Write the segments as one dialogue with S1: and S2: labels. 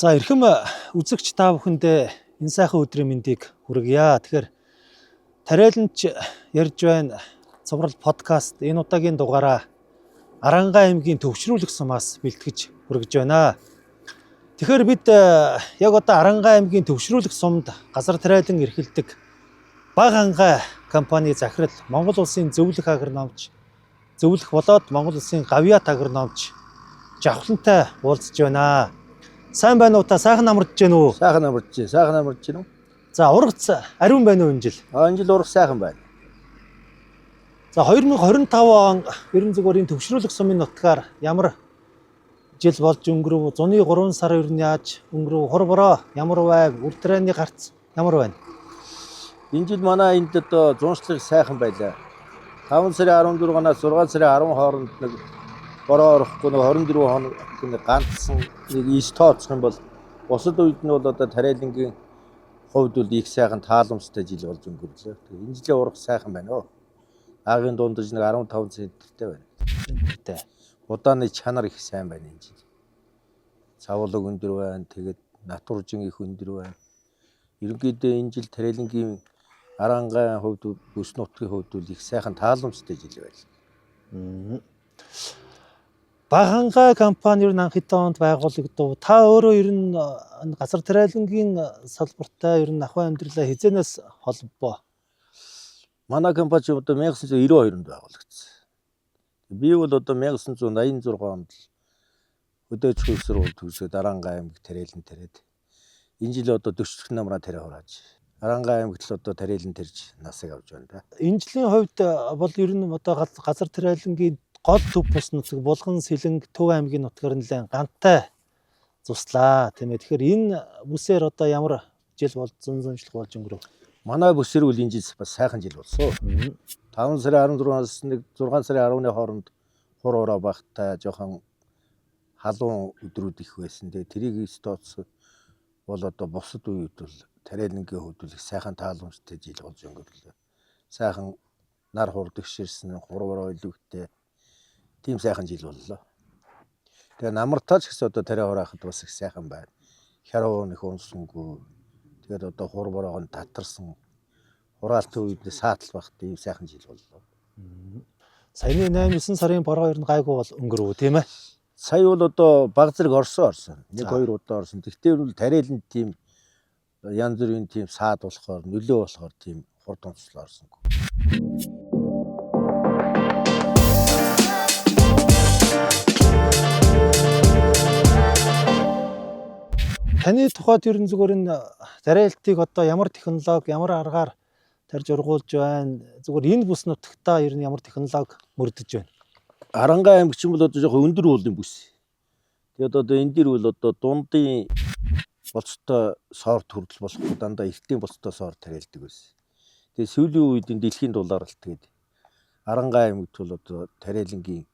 S1: За, эрхэм үзэгч та бүхэндээ энэ сайхан өдрийн мэндийг хүргье. Тэгэхээр Тариаланч ярьж байна цуврал подкаст энэ удаагийн дугаараа Арангаа аймгийн Төвшрүүлэх сумаас бэлтгэж хүргэж байна. Тэгэхээр бид яг одоо Арангаа аймгийн Төвшрүүлэх сумд газар тариалан эрхэлдэг Баг Хангай компани захирал, Монгол улсын зөвлөх агрономч, зөвлөх болоод Монгол улсын гавьяат агрономч Жавхлантай уулзж байна. Сайн байна уу та? Сайхан амарч гэнэ үү?
S2: Сайхан амарч байна. Сайхан амарч байна уу?
S1: За, ургац ариун байна уу энэ жил?
S2: А, энэ жил ургац сайхан байна.
S1: За, 2025 он ерөн зүгээр энэ Төвшрүүлэх сумын нутгаар ямар жил болж өнгөрөв? Зуны 3 сар ер нь яаж өнгөрөв? Хур бороо ямар байв? Үр тарианы гарц ямар байна?
S2: Энэ жил манай энд одоо зуншлаг сайхан байлаа. 5 сарын 14-наас 6 сарын 10 хооронд нэг бороо орохгүй, нэг 24 хоног нэг ганцсан нэг ис тооцох юм бол бусад үед нь бол одоо тариалангийн хувьд бол их сайхан тааламжтай жил болж өнгөрлөө. Тэгээ энэ жилийн ургац сайхан байна оо. Агийн дундаж нэг 15 центртэй байна.
S1: Тэ.
S2: Удааны чанар их сайн байна энэ жил. Цавуулаг өндөр байна. Тэгээд натуржин их өндөр байна. Ерөнхийдөө энэ жил тариалангийн Арангаан хувьд, бүс нутгийн хувьд бол их сайхан тааламжтай жил байлаа.
S1: Баг Хангай компани ер нь анх хэдэн онд байгуулагдав? Та өөрөө ер нь энэ газар тариалангийн салбартай ер нь ахуй амьдралаа хэзээнээс холбоо?
S2: Манай компани ч одоо 1992 онд байгуулагдсан. Би бол одоо 1986 онд л хөдөө аж ахуйн их сургууль төгсөөд Арангаа аймаг тариалан тариад энэ жил одоо 40 намраа тариа хурааж Арангаа аймагт л одоо тариалан тарьж насыг авч байна да.
S1: Энэ жилийн хувьд бол ер нь одоо газар тариалангийн гол төв бус нутаг Булган, Сэлэнг, Төв аймгийн нутгаар нэлээд гантай зуслаа, тийм ээ. Тэгэхээр энэ бүсээр одоо ямар жил бол зун зуншлах болж өнгөрөв?
S2: Манай бүсэр бол энэ жил бас сайхан жил болсон. 5 сарын 16-наас нэг 6 сарын 10-ны хооронд хур ураа багтай жоохон халуун өдрүүд их байсан. Тэгээ тэрийг тооцсон бол одоо бусад үед бол тариалангийн хувьд бол их сайхан тааламжтай жил болж өнгөрлөө. Сайхан нар хурдагширсан, хур бороо илүүтэй тийм сайхан жил боллоо. Тэгээ намартаа ч гэсэн одоо тариа хураахад бас их сайхан байна. Хяруу их унсангүй. Тэгээд одоо хур бороог нь татарсан. Хураалтын үед саатал багт ийм сайхан жил боллоо.
S1: Саяны 8 9 сарын бороо ер нь гайгүй бол өнгөрөв, тийм ээ.
S2: Сая бол одоо баг зэрэг орсон. Нэг хоёр удаа орсон. Тэгтээ бол тариалан тийм янз бүрийн тийм саад болохоор нөлөө болохоор тийм хурд онцлол орсонгүй.
S1: Таны тухайд ер нь зүгээр энэ тариалтыг одоо ямар технологи, ямар аргаар тарьж ургуулж байна? Зүгээр энэ бүс нутагтаа ер нь ямар технологи мөрдөж байна?
S2: Арангаа аймаг ч юм бол одоо жоохон өндөр уулын бүс. Тэгээд одоо энэ дэр бол одоо дундын болцтой сорт хүртэл болохгүй дандаа эртний болцтой сорт тариалдаг байсан. Тэгээд сүүлийн үед энэ дэлхийн дулаар л тэгээд Арангаа аймагт бол одоо тариалангийн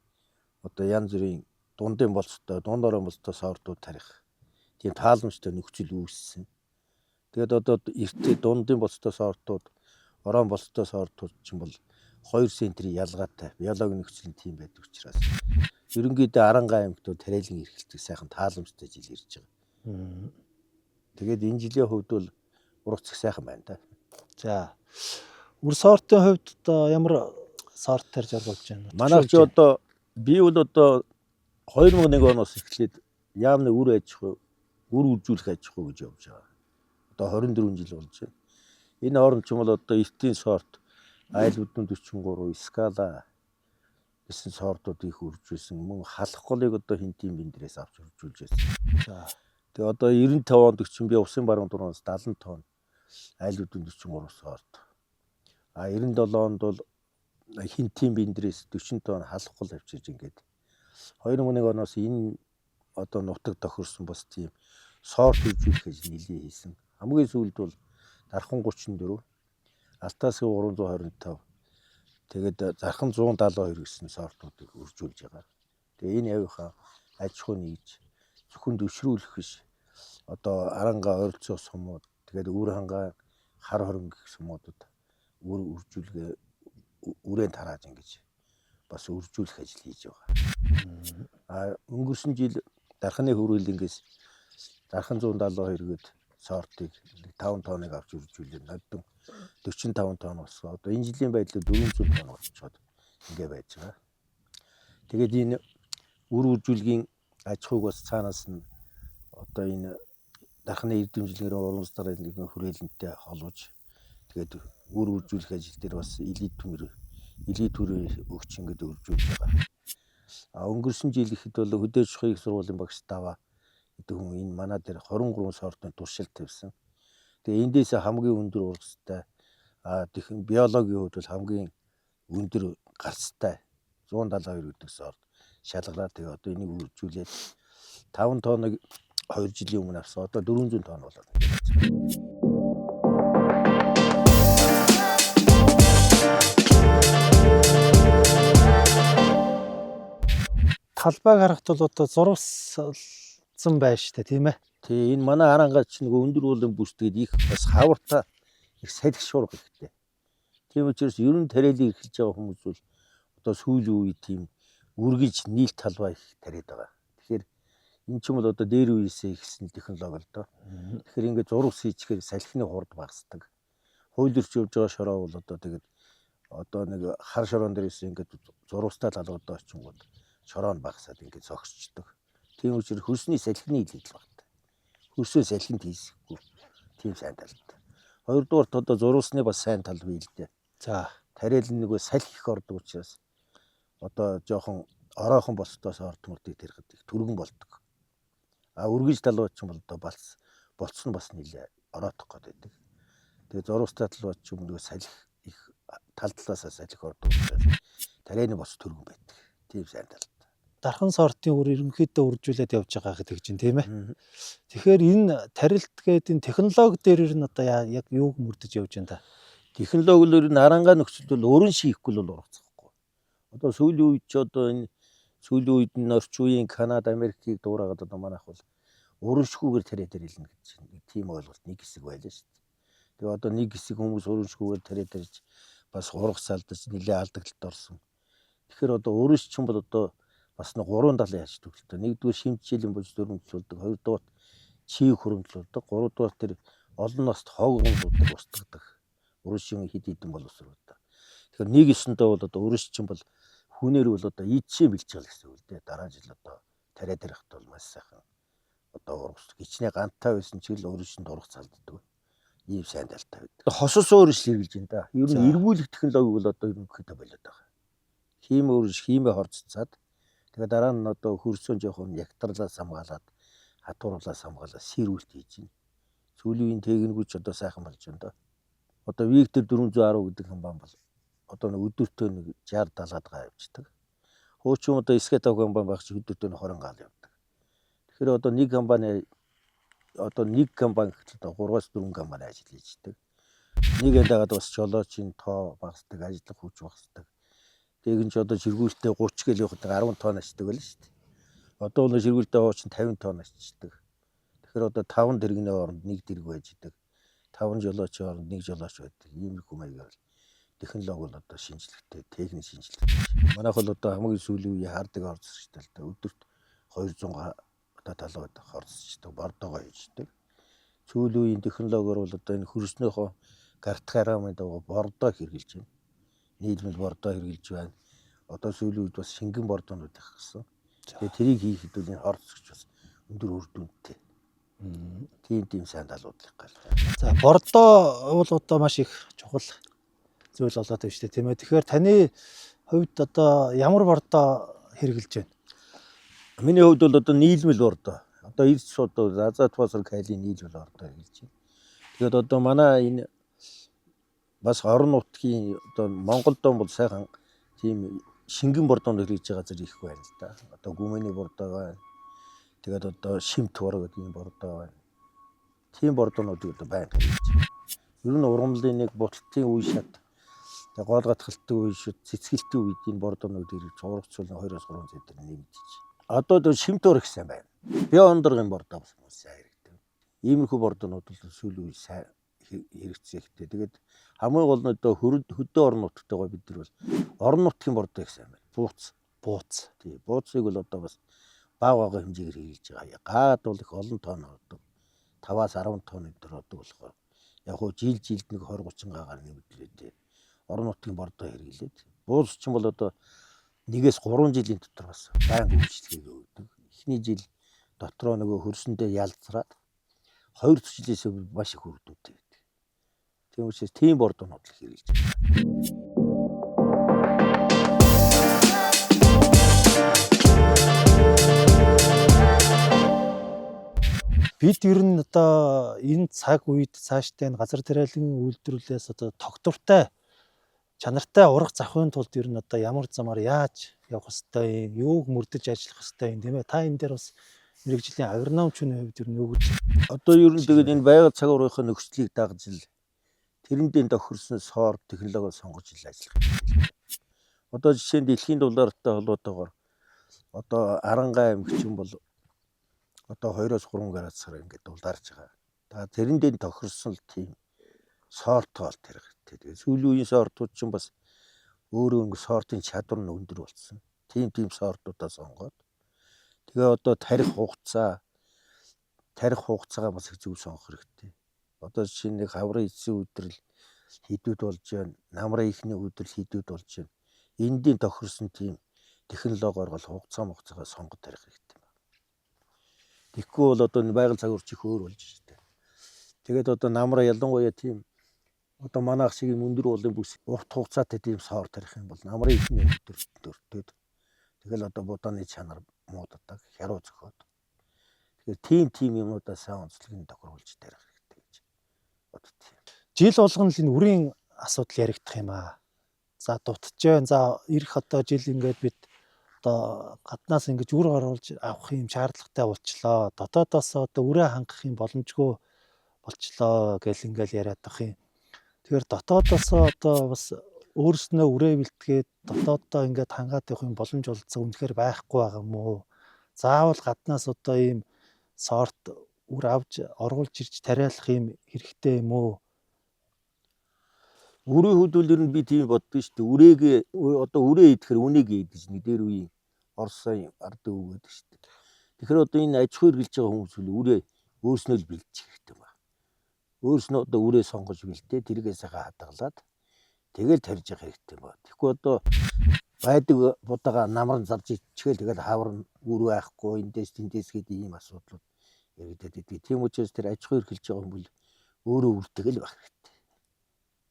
S2: одоо янз бүрийн дундын болцтой, дунд орон болцтой сортууд тарих тийм тааламжтай нөхцөл үүссэн. Тэгээд одоо эртний дундын болцтой сортууд, орон болцтой сортууд ч юм бол 2 центрийн ялгаатай биологи нөхцөл нь тийм байдаг учраас ерөнхийдөө Арангаа аймагт тариалан эрхэлдэг сайхан тааламжтай жил ирж байгаа. Тэгээд энэ жилийн хувьд бол ургац их сайхан байна да.
S1: За. Үр сортын хувьд одоо ямар сорт тарьж оруулж байна?
S2: Манай ч одоо би бол одоо 2001 оноос эхлээд яамны үр аж ахуй, үр үржүүлэх аж ахуй гэж явж байгаа. Одоо 24 жил болж байна. Энэ хооронд ч юм бол одоо эртний сорт айл бүдэн 43, скала гэсэн сортууд их үржүүлсэн. Мөн халах голыг одоо хинтийн биндрээс авч үржүүлж байсан.
S1: За.
S2: Тэгээ одоо 95 онд чинь би усын баруун дурнаас 70 тонн айл бүдэн 43 сорт. А 97 онд бол хинтийн биндрээс 40 тонн халах гол авчирж ингээд 2001 оноос энэ одоо нутаг тохирсон бас тийм сорт үржүүлэх гэж нэлээ хийсэн. Хамгийн сүүлд бол Дархан 34, Алтаасын 325, тэгээд Зархан 172 гэсэн сортуудыг үржүүлж байгаа. Тэгээ энэ явийнхаа аж ахуй нэгж зөвхөн дөшрүүлэх биш одоо Арангаа ойролцоох сумууд, тэгээд Үр хангаа хар хорон гэх сумуудад үр үржүүлгээ үрээн тарааж ингэж бас үржүүлэх ажил хийж байгаа. А өнгөрсөн жил Дарханы хүрээлэнгээс Дархан 172 гээд сортыг 5 тонныг авч үржүүлээ. Нодон 45 тонн болсон. Одоо энэ жилийн байдлаар 400 тонн болчиход ингээ байж байгаа. Тэгээд энэ үр үржүүлгийн аж ахуйг бас цаанаас нь одоо энэ дархны эрдэмжлэгээр урамсдараа нэгэн хүрээлэнтэй холбож тэгээд үр үржүүлэх ажил дээр бас элит түрээ өгч ингээд үржүүлж байгаа. А өнгөрсөн жил ихэд бол хөдөө аж ахуйн их сургуулийн багш Даваа гэдэг хүн энэ манай дээр 23 сортын туршилт тавьсан. Тэгээ эндээс хамгийн өндөр ургацтай тэгэхээр биологийн хувьд бол хамгийн өндөр гарцтай 172 гэдэг сорт шалгараад тэгээ одоо энийг үржүүлээд 5 тонныг 2 жилийн өмнө авсан. Одоо 400 тонн болоод байна.
S1: Талбайг харахад бол одоо зурвасалсан байж штэ, тийм ээ.
S2: Тий, энэ манай арангаа чинь нөгөө өндөр уулын бүсдэд их бас хавартай их салхи шуурга ихтэй. Тийм учраас ер нь тариалыг эрхэлж байгаа хүмүүс бол одоо сүүлийн үед тийм үргэлж нийл талбай их тариад байгаа. Тэгэхээр энэ ч юм бол одоо дээр үеэсээ ихсэн технологи л доо. Тэгэхээр ингээд зурвас хийчихээр салхины хурд багасдаг. Хуулирч явж байгаа шороо бол одоо тэгээд одоо нэг хар шороон дээрээс ингээд зурвастай талуудаа очингууд шороо нь багасаад ингээд зогсчдөг. Тийм учраас хөрсний салхины илэгдэл багтай. Хөрсөө салхинд хийсэхгүй тийм сайн талтай. Хоёрдугаарт одоо зурвасны бас сайн тал бий л дээ.
S1: За.
S2: Тариал нь нөгөө салхи их ордог учраас одоо жоохон оройхон болцдоос орд мөрдийг тэрхэд их түргэн болдог. А үргэлж талбай ч юм бол одоо балц болц нь бас нэлээ ороотох гээд байдаг. Тэгээ зурвастай талбай ч юм нөгөө салхи их тал талаасаа салхи ордог учраас тарианы боц түргэн байдаг. Тийм сайн талтай.
S1: Дархан сортын үр ерөнхийдөө үржүүлээд явж байгаа гэдэг чинь, тийм ээ. Тэгэхээр энэ тарилт гээд энэ технологи дээр ер нь одоо яг юуг мөрдөж явж байна та?
S2: Технологи л ер нь арангаа нөхцөлд бол өрөн шийхгүй л ургацахгүй. Одоо сүүлийн үед ч одоо энэ сүүлийн үед нь орчин үеийн Канада, Америкийг дуурайгаад одоо манайх бол урамшгүйгээр тариа тарилна гэж нэг тийм ойлголт нэг хэсэг байлаа шүү дээ. Тэгээ одоо нэг хэсэг хүмүүс урамшгүйгээр тариа тарьж бас ургац алдаж нэлээ алдагдлалд орсон. Тэгэхээр одоо урамш ч юм бол одоо бас нэг гурван талын яаж төгөлтэй. Нэгдүгээр шимтжилийн болж дөрөмжлүүлдэг, хоёрдугаар чийг хөрөмжлүүлдэг, гуравдугаар тэр олон наст хоггомжлуулдаг, устгадаг. Урамшин хэд хэдэн боловсруулдаг. Тэгэхээр нэг ёсондоо бол одоо урамш чинь бол хүнээр бол одоо ийдшээ бэлж байгаа гэсэн үг л дээ. Дараа жил одоо тариа тарихт бол маш сайхан одоо ургас хичнээн гантай байсан ч л урамшинд ургац алддаг. Ийм сайн талтай байдаг. Хосос урамш хэрэглэж байна да. Ер нь эргүүлэх технологиг бол одоо ерөнхийдөө болоод байгаа. Хим урамш химээ хорццаад тэгээ дараа нь одоо хөрсөн жоохон ягтарлаас хамгаалаад хатуурлаас хамгаалаад сэрүүлт хийж байна. Сүүлийн үеийн техникүүд ч одоо сайхан болж байна доо. Одоо Виктор 410 гэдэг хамбан бол одоо нэг өдөртөө нэг 60 70 гаа явждаг. Хуучин одоо SK5 хамбан байх чи өдөртөө нэг 20 гаал явдаг. Тэгэхээр одоо нэг хамбаны одоо нэг хамбан гэхэд одоо 3-4 хамбаны ажил хийждэг. Нэг яндагаад бас жолоочийн тоо багасдаг, ажиллах хүч багасдаг. Тэгээд энэ ч одоо жиргүүлтэй 30 гээл явахад 10 тонн ашдаг байл шүү дээ. Одоо бол жиргүүлтэй хуучин 50 тонн ашигчдаг. Тэгэхээр одоо 5 дэрэгний оронд 1 дэрэг байж идэг. 5 жолоочийн оронд 1 жолооч байдаг. Иймэрхүү маягаар л технологи бол одоо шинжлэхтэй, техник шинжлэхтэй. Манайх бол одоо хамгийн сүүлийн үеийн хардаг орцсогчтой л да. Өдөрт 200 одоо талбайд хорцсогчтой, бордоогоо хийждэг. Сүүлийн үеийн технологиор бол одоо энэ хөрснөөхөө гартгарамын дагуу бордоо хэрэгжилж байна. Нийлмэл бордоо хэрэгжилж байна. Одоо сүүлийн үед бас шингэн бордоонууд их гэсэн. Тэгээ тэрийг хийхэд бол энэ хорцсогч бас өндөр үр дүнтэй. Тийм сайн талууд их гал.
S1: За, бордоо бол одоо маш их чухал зүйл болоод байна шүү дээ, тийм ээ. Тэгэхээр таны хувьд одоо ямар бордоо хэрэглэж байна?
S2: Миний хувьд бол одоо нийлмэл бордоо. Одоо эрс одоо азот фосфор калийн нийлмэл бордоо хэрэглэж байна. Тэгээд одоо манай энэ бас орон нутгийн одоо Монголд бол сайхан тийм шингэн бордоонд хэрэглэж байгаа газар их байна л да. Одоо гүмэний бордоо байна. Тэгээд одоо шимт бор гэдэг ийм бордоо байна. Тийм бордоонуудыг одоо байнга хэрэглэж байна. Ер нь ургамлын нэг буталтын үе шат, тэгээ гол гатгалтын үе шат, цэцгэлтийн үед энэ бордоонууд хэрэглэж ургацуул 2-3 зэв дээр нэмэгдэж. Одоо тэр шимт бор их сайн байна. Био ондоргын бордоо бас маш сайн хэрэгтэй. Иймэрхүү бордоонууд бол сүүлийн үе сайн хэрэгцээ ихтэй. Тэгээд хамгийн гол нь одоо хөдөө орон нутгтайгаа бид нар бол орон нутгийн бордоо их сайн байна. Бууц.
S1: Бууц.
S2: Тий, бууцыг бол одоо бас Бага бага хэмжээгээр хэрэглэж байгаа. Гаад бол их олон тонн ордог. 5-аас 10 тонн энэ төр ордог болохоор яг хуу жил жилд нэг 20 30 гаагаар нэмэгдлээ. Орон нутгийн бордоо хэрэглээд. Бууз чинь бол одоо 1-ээс 3 жилийн дотор бас байнга үйлчилгээг өгдөг. Эхний жил дотроо нөгөө хөрсөндөө ялзраад 2 дахь жилээс маш их үр дүнтэй байдаг. Тийм учраас тийм бордоонууд л хэрэглэж байна.
S1: Бид ер нь одоо энэ цаг үед цаашдаа энэ газар тариалан үйлдвэрлэлээс одоо тогтвортой чанартай урах завхын тулд ер нь одоо ямар замаар яаж явах ёстой юм, юуг мөрдөж ажиллах ёстой юм, тийм ээ. Та энэ дээр бас мэргэжлийн агрономчийн хувьд ер нь юу гэж
S2: Одоо ер нь тэгээд энэ байгаль цаг уурынхаа нөхцөлийг дагаж л тэрэндээ тохирсон сорт технологи сонгож ил ажиллах хэрэгтэй. Одоо жишээ нь дэлхийн доллартай холбоотойгоор одоо Аранга аймагчин бол одоо 2-3 градусаар ингээд дулаарч байгаа. Та тэрэндээ тохирсон л тийм сортоо л тэр хэрэгтэй. Тэгээд сүүлийн үеийн сортууд чинь бас өөрөө ингээд сортын чадвар нь өндөр болсон. Тийм тийм сортуудаа сонгоод тэгээ одоо тарих хугацаагаа бас их зөв сонгох хэрэгтэй. Одоо жишээ нь нэг хаврын эцсийн үдрэл хідүүд болж байна. Намрын ихний үдрэл хідүүд болж байна. Эндийн тохирсон тийм технологиор бол хугацаагаа сонгож тарих хэрэгтэй байна. Тэгэхгүй бол одоо энэ байгаль цаг уурч их өөр болж штэ. Тэгээд одоо намраа ялангуяа тийм одоо манайх шиг юм өндөр уулын бүс урт хугацаатай тийм соор тарих юм бол намрын ихний өдөрт өртөөд тэгэл одоо будааны чанар мууддаг, хяруу зөхиод. Тэгэхээр тийм тийм юмнуудаа сайн онцлог нь тохируулж тарих хэрэгтэй гэж боддоо.
S1: Жил болгоно л энэ үрийн асуудал яригдах юм аа. За дутж байна. За ирэх одоо жил ингээд бид одоо гаднаас ингэж үр оруулж авах юм шаардлагатай болчлоо. Дотоодоос одоо үрээ хангах юм боломжгүй болчлоо гэл ингээл яриад ах юм. Тэгэхээр дотоодоос одоо бас өөрснөө үрээ бэлтгээд дотооддоо ингээд хангаад явах юм боломж олцоо үнэхээр байхгүй байгаа юм уу? Заавал гаднаас одоо ийм сорт үр авч оруулж ирж тариалах юм хэрэгтэй юм уу?
S2: Үрийн хувьд бол ер нь би тийм боддог шүү дээ. Үрээгээ одоо үрээ идэхэр үнийг идэж нэг дээр үеийн Оросын ард үг гэдэг шүү дээ. Тэгэхээр одоо энэ аж ахуй эргэлж байгаа хүмүүс бол үрээ өөрснөө л бэлдчих хэрэгтэй байна. Өөрснөө одоо үрээ сонгож бэлдээ, тэргээ сайхан хадгалаад тэгэл тарьж явах хэрэгтэй байна. Тэгэхгүй одоо байдаг будаага намран зарж ичгээл тэгэл хавар нь үр байхгүй эндээс тэндээс гэдэг ийм асуудлууд яригдаад байдаг. Тийм учраас тэр аж ахуй эрхэлж байгаа хүмүүс өөрөө үртэйгэл байх хэрэгтэй.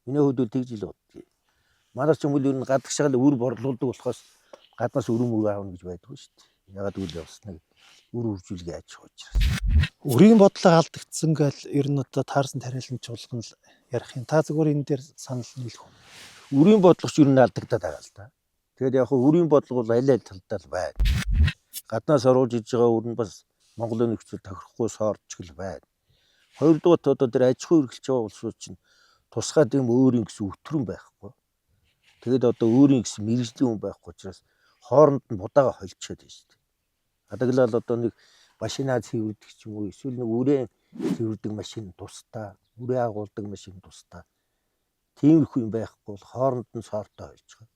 S2: Миний хувьд бол тэгж л боддог. Манай ч юм бол ер нь гадагшаал үр борлуулдаг болохоос гаднаас өрөм үр аавна гэж байдгүй шүү дээ. Ягаад гэвэл бас нэг үр үржүүлгээ аж ахуй учраас.
S1: Үрийн бодлого алдагдсан гэл ер нь одоо таарсан тариалан чуулган л ярих юм. Та зүгээр энэ дээр санал нийлэх үү?
S2: Үрийн бодлого ч ер нь алдагдаад байгаа л да. Тэгээд яг хөө үрийн бодлого бол аль аль талдаа л байна. Гаднаас оруулж иж байгаа үр нь бас Монголын нөхцөл тохирохгүй сорчгол байна. Хоёрдугаар одоо тэр аж ахуй эрхэлж байгаа улсууд чинь тусгай тийм өөрийн гэсэн өтрөн байхгүй. Тэгээд одоо өөрийн гэсэн мэргэжлийн хүн байхгүй учраас хооронд нь будаага холчоод байна шүү дээ. Адаглал одоо нэг машинаа цэвэрдэг ч юм уу эсвэл нэг үрээ цэвэрдэг машин тусдаа, үрээ агуулдаг машин тусдаа. Тиймэрхүү юм байхгүй бол хооронд нь сортой холчоод.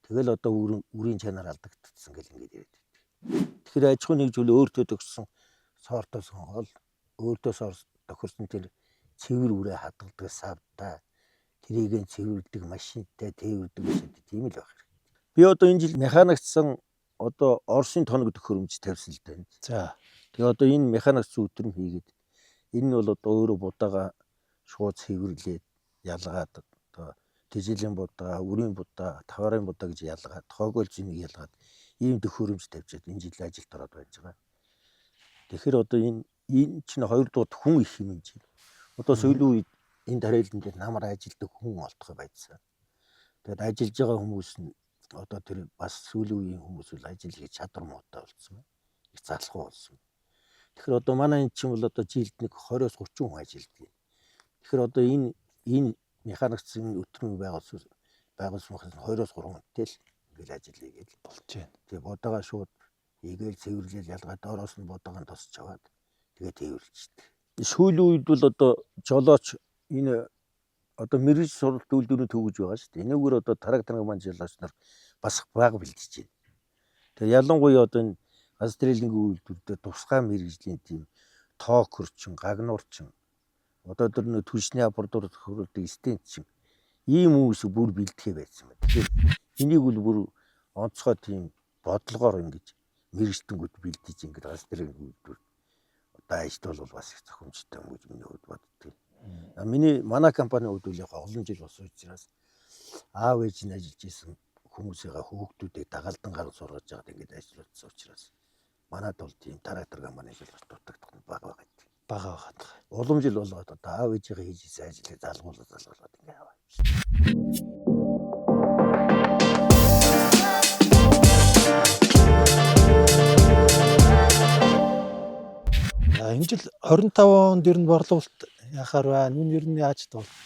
S2: Тэгэл одоо үрийн чанар алдагдсан гэл ингээд яриад байдаг. Тэгэхээр аж ахуйн нэгж үл өөртөө төгссөн сортоо сонгоол өөртөө тохирсон тэр цэвэр үрээ хадгалдаг савтай тэрийг цэвэрлдэг машинтай тээвэрдэг машинтай тийм л байх хэрэгтэй. Би одоо энэ жил механикчсан одоо Оросын тоног төхөөрөмж тавьсан л дээ.
S1: За.
S2: Тэгээ одоо энэ механикчсан өдрөм хийгээд энэ нь бол одоо өөрөө будаага шууд цэвэрлээд ялгаад одоо тэжээлийн будаа, үрийн будаа, таварын будаа гэж ялгаад, тоогоол зэнийг ялгаад ийм төхөөрөмж тавьчаад энэ жил ажилд ороод байж байгаа. Тэгэхээр одоо энэ чинь хоёр дахь хүн их юм жин. Одоо сүүлийн үед энэ тариалан дээр намар ажилдаг хүн олдох байцсан. Тэгээд ажиллаж байгаа хүмүүс нь одоо тэр бас сүүлийн үеийн хүмүүс бол ажил хийж чадвар муутай болсон. Их залхуу болсон. Тэгэхээр одоо манай энэ чинь бол одоо жилд нэг 20-оос 30 хүн ажилдаг. Тэгэхээр одоо энэ механикчсан өтрөн байгуулсан байгуулсан 2-оос 3 хүнтэй л ингээл ажил хийгээл
S1: болж байна.
S2: Тэгээ будаага шууд хийгээл цэвэрлээл ялгаад доороос нь будаага тосч аваад тэгээ тээвэрлждэг. Сүүлийн үед бол одоо жолооч энэ одоо мэрэгж суралт үйлдвэрийн төвөж байгаа шүү дээ. Энэгээр одоо тараг тараг маань жолооч нар бас бага бэлдэж байна. Тэгээ ялангуяа одоо энэ Газар дэрэлэнгийн үйлдвэр дээр тусгай мэргэжлийн тийм тоокорчин, гагнуурчин, одоо тэр нөө түлшний аппаратур тохируулдаг стент чин ийм хүмүүс бүр бэлтгэе байсан байна. Тэгэхээр энийг бол бүр онцгой тийм бодлогоор ингэж мэргэжтэнгүүд бэлдэж ингэж газар дэрэлэнгийн үйлдвэр одоо ажилтвал бол бас их зохимжтой юм гэж миний хувьд боддог. Миний манай компани хувьд үл яг олон жил болсон учраас аав ээж нь ажиллаж исэн хүмүүсийнхаа хүүхдүүдийг дагалдан гарan сургаж байгаад ингэж ажиллуулсан учраас манад бол тийм трактор компани ажил бас дутагдах нь бага байгаа юм.
S1: Бага байгаад.
S2: Улам жил болоод одоо аав ээжийнхээ хийж исэн ажлыг залгуулаад залгуулад ингэ аваа.
S1: За энэ жил 25 онд ер нь борлуулалт яхаар байна? Нүн ер нь яаж дуулж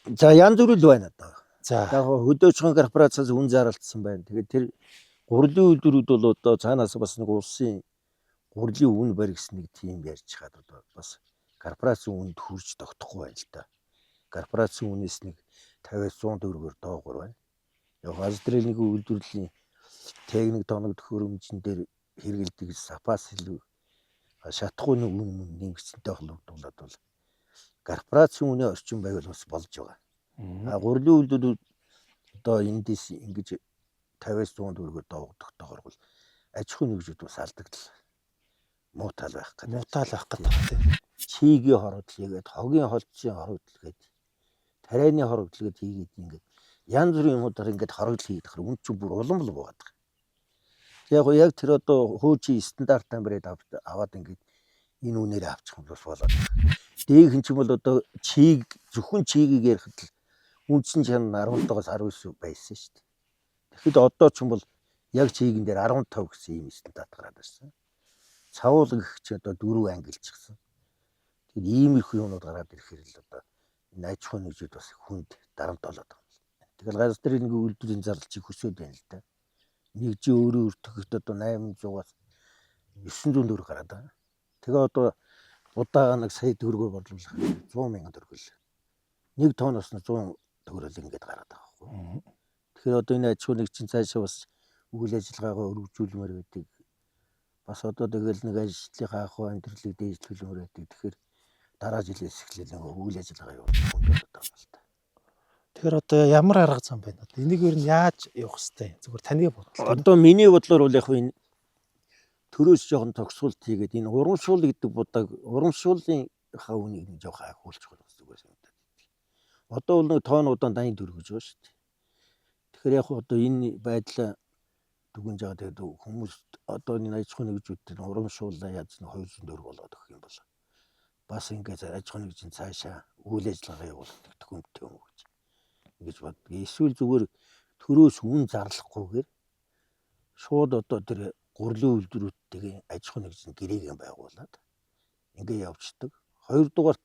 S1: байна?
S2: За янз бүр л байна одоо.
S1: За.
S2: Яг хөдөөчхөн корпорациас үн зарлцсан байна. Тэгээд тэр гурлийн үйлдвэрүүд бол одоо цаанаас бас нэг улсын гурлийн үн баригсан нэг тийм ярьж хаад бол бас корпорацийн үнд хүрч тогтохгүй байна л да. Корпорацийн үнээс нэг 50-аас 100 төгрөгөөр доогуур байна. Яг газар дэрэлний үйлдвэрлэлийн техник тоног төхөөрөмжн дээр хэрэгэлдэг запас илүү шатахгүй нэг үн мөн нэмэгдсэнтэй холбогдуулаад бол корпорацийн үнийн орчин байвал бас болж байгаа. А гурлийн үйлдвэрүүд одоо эндээс ингэж 50-аас 100 төгрөгөөр доогдохтойгоор бол аж ахуйн нэгжүүд бас алдагдал муу тал байх гэдэг.
S1: Муу тал байх гэдэг тийм.
S2: Чигийн хорогдол хийгээд, хогийн холцын хорогдол гээд, тарианы хорогдол гээд хийгээд ингээд янз бүрийн юмудаар ингээд хорогдол хийгээд хэр үн чинь бүр улам л буугаад байгаа. Яг яг тэр одоо хуучин стандарт амбред аваад ингээд энэ үнээр авчих юм бас болоод. Дээх нь ч юм бол одоо чиг зөвхөн чигийг ярихад л үндсэн чанар 15-аас 19 байсан шүү дээ. Тэгэхэд одоо ч юм бол яг чигэн дээр 15 гэсэн ийм стандарт гараад ирсэн. Цавуул гэх чи одоо 4 ангилчихсан. Тэгэхээр иймэрхүү юмнууд гараад ирэхээр л одоо энэ аж ахуйн нэгжүүд бас хүнд дарамт болоод байгаа юм. Тэгэл газар дээр нэг үйлдвэрийн зардал чи хөсөөд байна л да. Нэг жи өөрөө өртөгт одоо 800-аас 900 төгрөг гараад байгаа. Тэгээ одоо удаага нэг сая төгрөгөөр борлуулах 100 мянган төгрөг л. Нэг тонноос нь 100 төгрөг ингээд гараад байгаа байхгүй. Тэгэхээр одоо энэ аж ахуйн нэг чинь цаашаа бас үйл ажиллагаагаа өргөжүүлмээр байдаг. Бас одоо тэгэл нэг ажлынхаа ахуй амьдралыг дээшлүүлмээр байдаг. Тэгэхээр дараа жилээс эхлээл нэг үйл ажиллагаа явуулах хүнд болоод байгаа юм л та.
S1: Тэгэхээр одоо ямар арга зам байна? Одоо энийг ер нь яаж явах хэвтэй? Зүгээр таны бодлоо.
S2: Одоо миний бодлоор бол яг энэ төрөөс жоохон тогсуулт хийгээд энэ урамшуул гэдэг будаг урамшууллын хаа үнийг нэг жоохон ахиулчих болох зүгээр санагдаад байна. Одоо бол нэг тоонуудаа 80 төгрөг гэж байгаа шүү дээ. Тэгэхээр яг одоо энэ байдлаа дүгнж байгаа тэгээд хүмүүс одоо энэ аж ахуйн нэгжүүдтэй урамшууллаа яаж нэг 200 төгрөг болоод өгөх юм бол бас ингээд аж ахуйн нэгжийн цаашаа үйл ажиллагаа явуулах төхөмтэй юм уу гэж ингэж боддог. Эсвэл зүгээр төрөөс үн зарлахгүйгээр шууд одоо тэр гурлийн үйлдвэрүүдтэйгээ аж ахуйн нэгжийн гэрээг байгуулад ингээ явждаг. Хоёрдугаар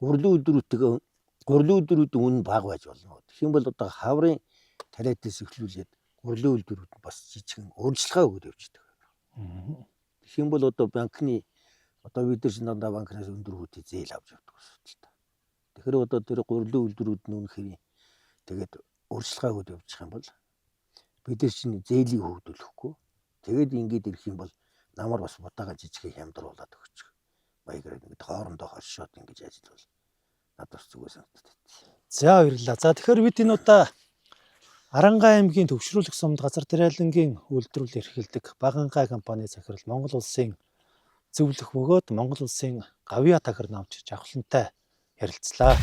S2: гурлийн үйлдвэрүүдтэйгээ гурлийн үйлдвэрүүдийн үн бага байж болно. Тэгэх юм бол одоо хаврын тариатаас эхлүүлээд гурлийн үйлдвэрүүд нь бас жижигэн урьдчилгаа өгöd явждаг. Тэгэх юм бол одоо банкны одоо бид нар чинь дандаа банкнаас өндөр хүүтэй зээл авч явдаг асуудал та. Тэгэхээр одоо тэр гурлийн үйлдвэрүүд нь үнэхээр тэгээд урьдчилгаа өгöd явчих юм бол бид нар чинь зээлийг хөгжүүлэхгүй. Тэгээд ингээд ирэх юм бол намар бас будаага жижигхэн хямдруулаад өгчих. Маягаар ингээд хоорондоо холшоод ингэж ажиллавал надад бас зүгээр санагддаг.
S1: За баярлалаа. За тэгэхээр бид энэ удаа Аранхуй аймгийн Төвшрүүлэх сумд газар тариалангийн үйлдвэрлэл эрхэлдэг Баганхай компани захирал Монгол улсын зөвлөх бөгөөд Монгол улсын гавьяа тахир намч Жавхлантай ярилцлаа.